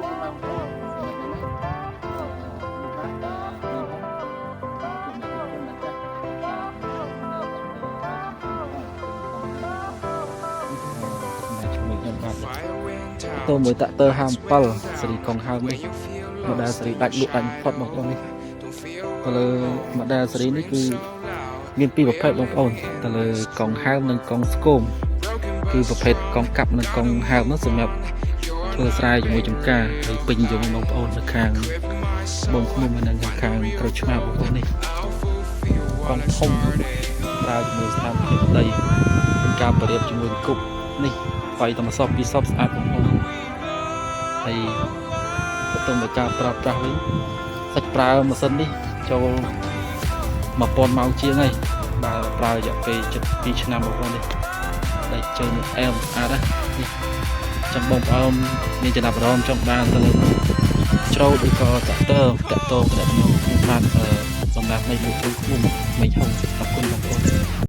ពុកម៉ែបងប្អូនចំណុចនេះបាទមីហុងជួបអ្នកគុណណាចាស់បាទជាមួយខ្ញុំបាទតើមួយតាក់ទ័រ57សេរីកុងហើមនេះ model សេរីដាច់លក់ដាច់បំផុតបងប្អូននេះទៅលើ model សេរីនេះគឺមានពីរប្រភេទបងប្អូនទៅលើកង់ហើមនិងកង់ស្គមគឺប្រភេទកង់កាប់និងកង់ហើមនោះសម្រាប់ធ្វើស្រែជាមួយចំការហើយពេញនិយមបងប្អូននៅខាងបងឃ្មុំហើយនិងខាងក្រូចឆ្មាបងប្អូននេះកង់ធំប្រើជាមួយស្ថានភាពដីមានការប្រៀបជាមួយគប់នេះបាយតែមួយសពពីរសពស្អាតបងប្អូនហើយ បន្ទាប់ពីការប្រើប្រាស់វិញសាច់ប្រើម៉ាស៊ីននេះចូល1000ម៉ោងជាងហើយបើប្រើរយៈពេលជិត2ឆ្នាំបងប្អូននេះដៃជើងអែមស្អាតណានេះចង់បងប្អូនមានចំណាប់អារម្មណ៍ចង់បានទៅលើច្រូតឬក៏តាក់ទ័រតាក់ទងតំណខ្ញុំបាទតំណាងនៃលោកគ្រូឃុំមេហុងអរគុណបងប្អូន។